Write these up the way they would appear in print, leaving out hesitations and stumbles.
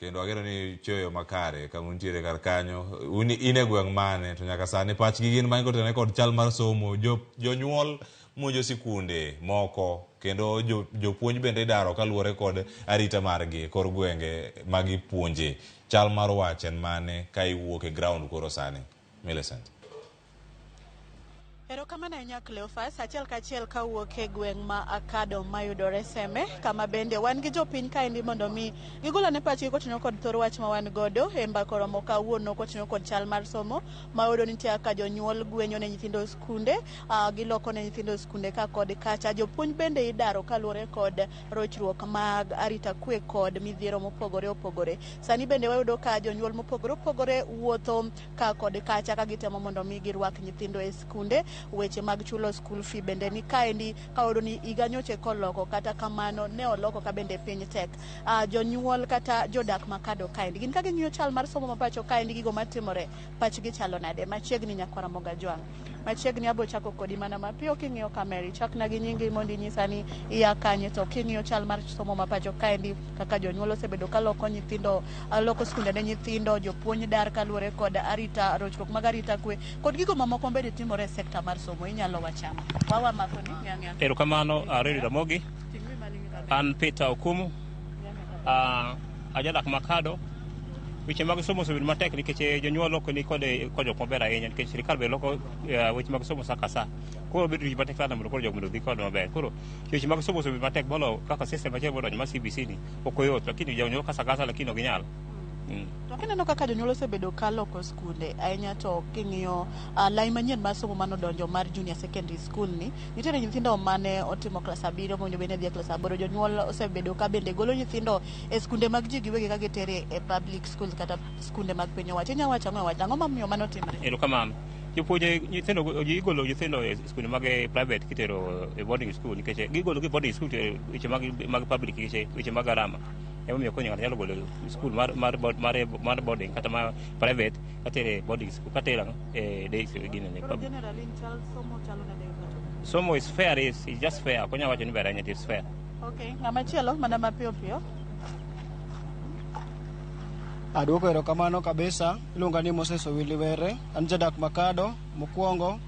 Kendo ageno ni choyo makare kama untiere kar kanyo. Un in e gweng' mane to nyaka sani pachgi gin mane kotenore kod chal mar somo. Jo, jonyuol monjo sikunde moko kendo jo, jopuonj bende idaro kaluwore kod arita margi e kor gwenge ma gipuonje. Chal mar wach en mane ka iwuok e ground koro sani? Millicent. Erokamano ahinya Cleophas, achiel kachiel kawuok e gweng' ma Akado mayudore Seme, kama bende wan gi jopiny kaendi mondo mi gigol ane pachgi kotenore kod thor wach ma wan godo e mbaka oromo kawuono kotenore kod chal mar somo ma wayudo ni nitie kaka jonyuol gwenyo ne nyithindo skunde, giloko ne nyithindo skunde ka kod kacha. Jopuonj bende idaro kaluwore kod rochruok mag arita kwe kod midhiero mopogore opogore. Sani bende wayudo ka jonyuol mopogore opogore wuotho ka kod kacha ka gitemo mondo mi girwak nyithindo e skunde. Weche mag chulo school fee bende ni kaendi ka wayudo ni higa nyocha koloko, kata kamano ne oloko ka bende piny tek. Jonyuol kata jodak makado kaendi gin ka ging'iyo chal mar somo ma pacho kaendi, gigo matimore pachgi chalo nade? Machiegni nyakwara Mogajwang', machiegni abo chako kodi mana mapiyo king'iyo kamera, ichakna gi nyingi mondo inyisa ni iya kanye, to king'iyo chal mar somo ma pacho kaendi kaka jonyuol osebedo ka loko nyithindo, loko skunde ne nyithindo, jopuonj dar kaluwore kod arita, rochruok mag arita kwe kod gigo mamoko bende timore e sekta mar somo, inyalo wachamo wawa mako ni ng'e ang'eya. Erokamano, Radio Ramogi. An Peter Okumu, ajadak Makado. Weche mag somo osebedo matek nikech jonyuol ok ni kod konyruok maber ahinya nikech sirikal be loko weche mag somo sa ka sa. Koro bedo tich matek sana mondo koro jogo mondo odhi kod maber. Koro weche mag somo osebedo matek molo kaka system machielo modonjo mar CBC ni ok oyot, lakini jonyuol kasa kasa lakini ok ginyal. To kineno kaka jonyuol osebedo ka loko skunde ahinya, to king'iyo lai manyien mar somo manodonjo mar junior secondary school ni, nitiere nyithindo mane otimo klas 7 mowinjo bed ni dhi e klas 8. Jonyuol osebedo ka bende golo nyithindo e skunde mag ji giwegi ka gitere e public schools kata skunde mag piny owacho. Inyalo wacho ang'o e wach? Ang'o momiyo mano timre? Erokamano. Jopuonje nyithindo igolo nyithindo e skunde mag private kitero e boarding school nikech gigolo gi boarding school to weche mag public nikech weche mag garama. Emomiyo koro ng'ato nyalo golo school mar boarding kata mar private katere boarding school katere ang'o e day gini ne Koro public. generally chal somo chalo nade e pacho? Somo is fair, is just fair. Ok onyal wacho ni ber ahinya, it is fair. Okay, ng'ama chielo mana mapiyo piyo. Aduoko erokamano kabisa. Iluonga ni Moses Owili Were. An jadak Makado. Mokwongo,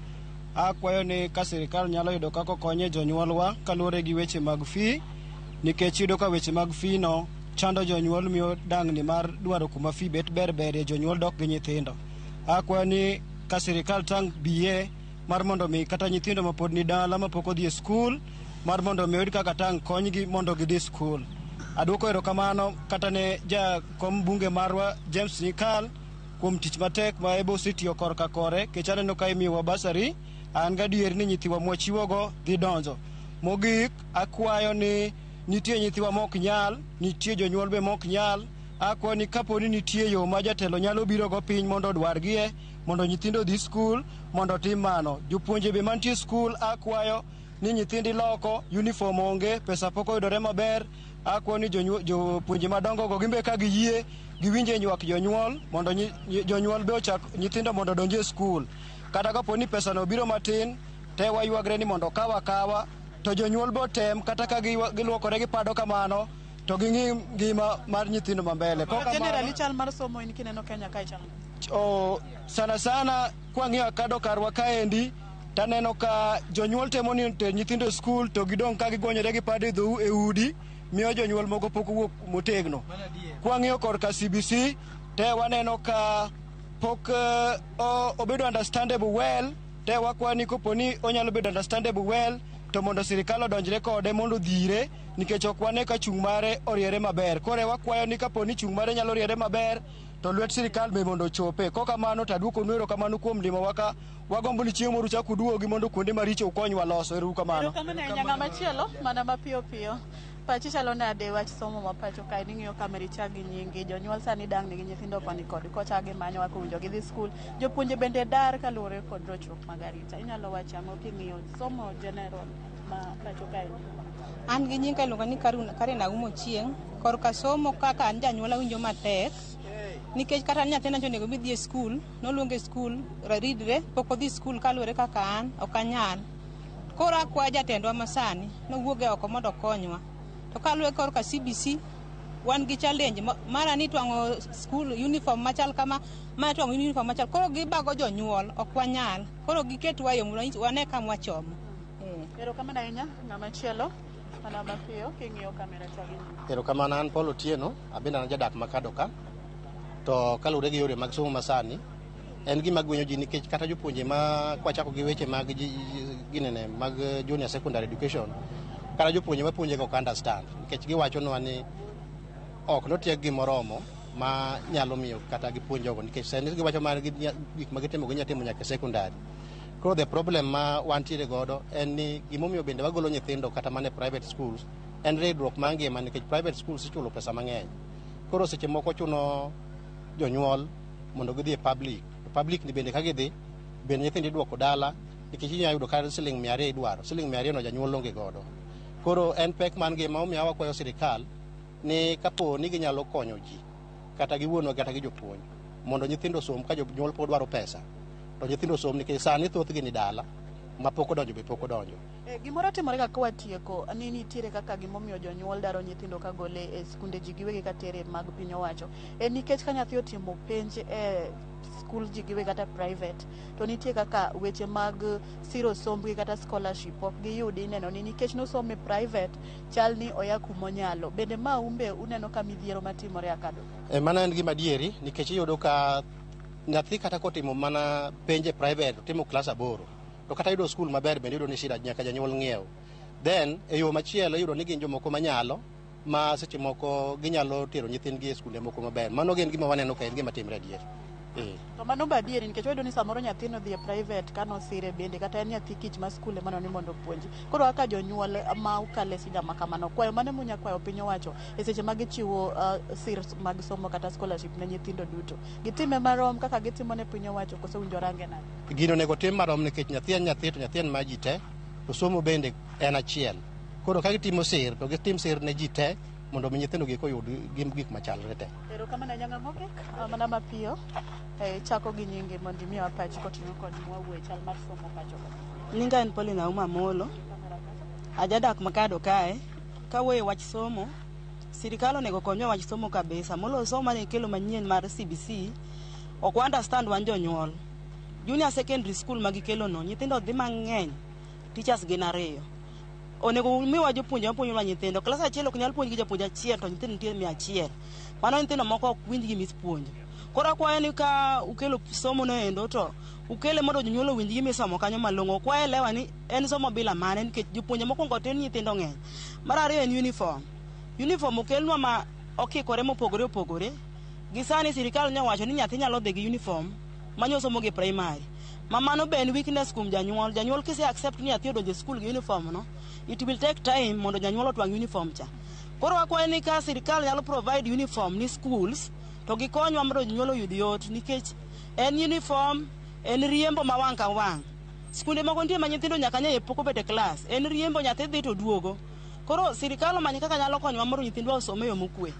akwayo ni ka sirikal nyalo yudo kaka okonye jonyuolwa kaluwore gi weche mag fee, nikech iyudo ka weche mag fee no chando jonyuol, miyo dangni mar dwaro kuma fee bet ber berie, jonyuol dok gi nyithindo. Akwayo ni ka sirikal tang' biye mar mondo mi kata nyithindo mapod ni dala mapok odhi e skul mar mondo mi oyud kaka tang' konygi mondo gidhi skul. Aduoko erokamano kata ne jakom bunge marwa James Nyikal kuom tich matek ma ebe osetiyo korka kore, kech aneno ka imiyowa basari. An gadier ni nyithiwa mwachiwogo dhi donjo. Mogik, akwayo ni nitie nyithiwa mok nyal, nitie jonyuol be mok nyal. Akwayo ni kapo ni nitie yo ma jatelo nyalo birogo piny mondo odwargie mondo nyithindo odhi skul mondo otim mano. Jopuonje be mantie skul akwayo ni nyithindi loko uniform onge, pesa pok oyudore maber. Akwayo ni jopuonje madongo go gimbe ka giyie giwinje ywak jonyuol mondo jonyuol be ochak nyithindo mondo odonj e skul. Kata kapo ni pesa no biro matin, te waywagre ni mondo okaw akawa, to jonyuol be otem kata ka giluokore gipado kamano to ging'i ngima mar nyithindo ma mbele. Koro generally chal mar somo in kineno Kenya kae chalo nade? O, sana sana kwang'iyo Akado karwa kaendi taneno ka jonyuol temo ni oter nyithindo e skul to gidong' ka gigonyore gi pado e dhou e udi, miyo jonyuol moko pok owuok motegno. Kwang'iyo korka CBC te waneno ka pok obedo understandable well, te wakwa ni kopo ni onyalo bedo understandable well to mondo sirikal odonjre kode mondo odhire, nikech ok wane ka chung' mare oriere maber. Koro wakwayo ni kapo ni chung' mare nyalo riere maber to lwet sirikal be mondo ochope. Kokamano to aduokonu erokamano kuom limowa ka. Wagombo ni chieng' moro uchak uduogi mondo kuonde maricho ukonywa loso. Ero uru kamano. Erokamano ahinya. Ng'ama chielo mana mapiyo piyo. Pachi chalo nade wach somo ma pacho kae? Ning'iyo kamera ichak gi nyingi. Jonyuol sani dangni gi nyithindo koni kod kocha gimanyo kaka owinjo gidhi skul. Jopuonje bende dar kaluwore kod rochruok mag arita. Inyalo wacho ang'o king'iyo somo general ma pacho kae? An gi nyinga iluonga ni Karen Aumo Chieng'. Korka somo kaka an janyuol awinjo matek nikech kata nyathina nyocha onego bidhi e skul, noluonge e skul ridre, pok odhi skul kaluwore kaka an ok anyal. Koro akwayo jatendwa masani nowuog e oko mondo okonywa. To kaluwore korka CBC, Wan gi challenge mara ni twang'o school uniform machal kama, ma twang'o uniform machal. Koro gibago jonyuol, ok wanyal. Koro giketwa e yo mondo wane kama wachomo. Erokamano ahinya. Ng'ama chielo mana mapiyo king'iyo kamera chagi. Erokamano, an Paul Otieno, abende an jadak Makado ka. To kaluwore gi yore mag somo masani, en gima gwenyo ji nikech kata jopuonje ma kwachako gi weche mag ginene mag junior secondary education, kata jopuonje mapuonje go ok understand nikech giwachonwa ni ok notieg gi moromo ma nyalo miyo kata gipuonj jogo, nikech sani giwacho mar gik ma gitimo ginya timo nyaka e secondary. Koro the problem ma wantiere godo en ni gimomiyo bende wagolo nyithindo kata mana e private schools en ridruok mar ngima, nikech private schools ichulo pesa mang'eny. Koro seche moko chuno jonyuol mondo gidhi e public. To public ni bende ka gidhi bende nyithindo iduoko dala, nikech inyalo yudo kata siling 200 idwaro, siling 200 no janyuol onge godo. Koro en pek man ngima omiyo wakwayo sirikal ni kapo ni ginyalo konyo ji kata gi wuonwa kata gi jopuonj mondo nyithindo osom ka jonyuol pod dwaro pesa to nyithindo osom, nikech sani thothgi ni dala ma pok odonjo be pok odonjo. Gimoro timore ga kwatieko ni nitiere kaka gimomiyo jonyuol daro nyithindo ka gole e skunde ji giwegi katere mag piny owacho en nikech ka nyathi otimo penj e skul ji giwegi kata private, to nitie kaka weche mag siro sombgi kata scholarship ok giyudi. Ineno ni nikech nosomo e private, chal ni oya kumonyalo. Bende ma umbe uneno ka midhiero matimore akado? Mano en gima adieri, nikech iyudo ka nyathi kata kotimo mana penj e private, otimo klas 8, to kata yudo skul maber bende iyudo ni shida, nyaka janyuol ng'iew. Then e yo machielo iyudo ni gin jomoko manyalo ma seche moko ginyalo tero nyithindgi e skunde moko maber. Mano gin gima waneno ka en gima timre adier. To mano be adieri, nikech wayudo ni samoro nyathino dhi e private kanosire bende kata en nyathi kich ma skul ema ni mondo opuonji. Koro kaka jonyuol ma ukale sida ma kamano, kwayo mane munya kwayo piny owacho e seche ma gichiwo sir mag somo kata scholarship ne nyithindo duto, gitime marom kaka gitimo ne piny owacho, koso winjo range nade? Gino onego tim marom, nikech nyathi en nyathi, to nyathi en mar ji te, to somo bende en achiel. Koro ka gitimo sir to gitim sir ne ji te mondo mi nyithindo gi oyud gik machalre te. Erokamano ahinya. Ng'ama mogik mana mapiyo, chako gi nyingi mondo imiwa pachi koting'o kod mwawuoye chal mar somo pacho ka. Nyinga en Pauline Auma Amolo, ajadak Makado kae. Kawuoyo e wach somo, sirikal onego okonywa e wach somo kabisa. Moloyo somo mane kelo manyien mar CBC, ok wa understand wan jonyuol. Junior secondary school ma gikelo no, nyithindo dhi mang'eny, teachers gin ariyo. Onego miwa jopuonje mapuonjonwa nyithindo. Klas achiel ok nyal puonj gi japuonj achiel to nyithindo nitie 100. Mano nyithindo moko ok winj gima ipuonjo. Koro akwayo ni ka ukelo somo no endo to ukele mondo jonyuol owinj gima isomo kanyo malong'o. Ok waelewa ni en somo bila mane, nikech jopuonje mokwongo tin, nyithindo ng'eny. Mar ariyo en uniform. Uniform okelnwa ma okikore mopogore opogore. Gi sani sirikal nyowacho ni nyathi nyalo dhi gi uniform manyosomo gi primary. Ma mano be en weakness kuom janyuol. Janyuol kise accept ni nyathi odonjo e skul gi uniform no, it will take time mondo janyuol otwang' uniform cha. Koro wakwayo ni ka sirikal nyalo provide uniform ni schools to gikonywa mondo jonyuol oyud yot, nikech en uniform en riembo ma wang' ka wang'. Skunde moko nitie ma nyithindo nyaka nye pok obet e klas. En riembo, nyathi dhi to duogo. Koro sirikal omany kaka nyalo konyowa mondo nyithindwa osom e yo mokwe.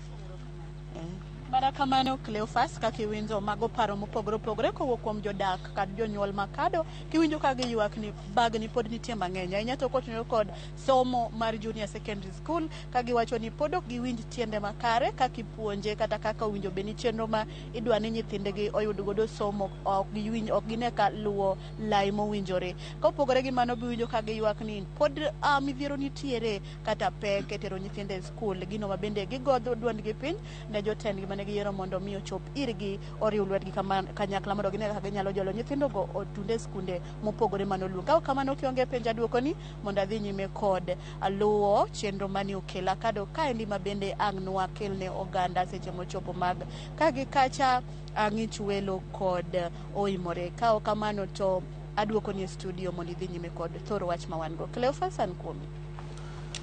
Mana kamano, Cleophas, kaka iwinjo mago paro mopogore opogore kowuok kuom jodak kod jonyuol makado, kiwinjo ka giywak ni bagni pod nitie mang'eny ahinya, to kotenore kod somo mar junior secondary school, ka giwacho ni pod ok giwinj tiende makare kaka ipuonje kata kaka owinjo bed ni chenro ma idwa ni nyithindgi oyud godo somo ok giwinj, ok gine ka luwo lai mowinjore. Kopogore gi mano, biwinjo ka giywak ni pod midhiero nitiere kata pek e tero nyithindo e skul, gino ma bende gigodho duondgi piny ne jotendgi mane giyiero mondo mi ochop irgi, oriw lwetgi kanyakla mondo gine kaka ginyalo jolo nyithindogo otunde e skunde mopogore manoluong. Ka ok kamano, kionge penjo aduokoni mondo adhi nyime kod luwo chenro mane okela kado kaendi, ma bende ang' nwakelne oganda seche mochopo mag ka gi kacha ang'ich welo kod oimore. Ka ok kamano to aduokoni e studio mondo idhi nyime kod thoro wach ma wan go. Cleophas, an kuomi.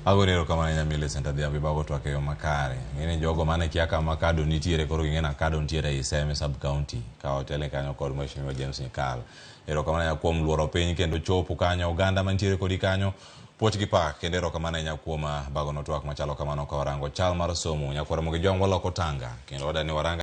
Agoni erokamano ahinya Millicent Adhiambo, ibago twak e yo makare. Ng'eni jogo mane kia kama Kado nitiere koro ging'e ni Kado nitiere ei Seme sub county ka otele kanyo kod Mheshimiwa James Nyikal. Erokamano ahinya kuom luoro piny kendo chopo kanyo, oganda mantiere kodi kanyo puoch gi pak, kendo erokamano ahinya kuom bagono twak machalo kamano ka warango chal mar somo. Nyakwar Ramogi Jwang' waloko tanga kendo wadani waranga.